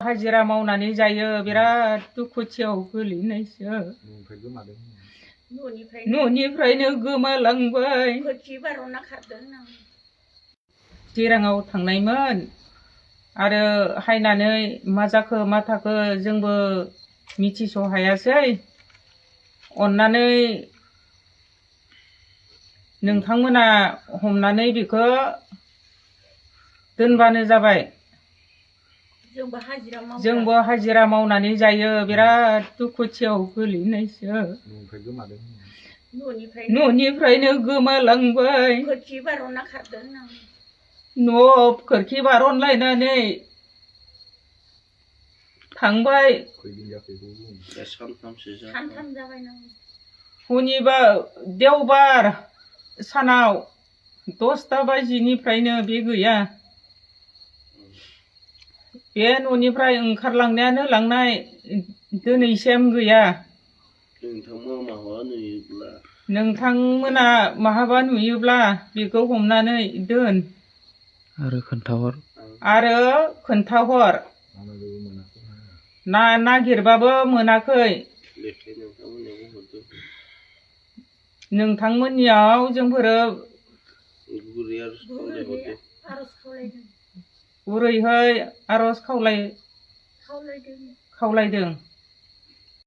हाजिरा मावनानै जायो बिराद दुखुथियाव गोलैनायसो न'निफ्रायनो गोमालांबाय चिराङाव थांनायमोन आरो हायनानै मा जाखो मा थाखो जोंबो मिथिस' हायासै अन्नानै नोंथांमोना हमनानै बेखौ दोनबानो जाबाय जोंबो हाजिरा मावनानै जायो बिराद दुखुथियाव गोलैनायसो न'निफ्रायनो गोमालांबाय न'आव खोरखि बारनलायनानै थांबाय हुनिबार देवबार सानाव 10ता बाजिनिफ्रायनो बे गैया बे न'निफ्राय ओंखारलांनायानो लांनाय दिनैसिम गैया नोंथांमोना माहाबा नुयोब्ला बेखौ हमनानै दोन आरो खोन्थाहर नागिरबाबो मोनाखै नोंथांमोननियाव जोंफोरो गुरैहै आरज खावलायदों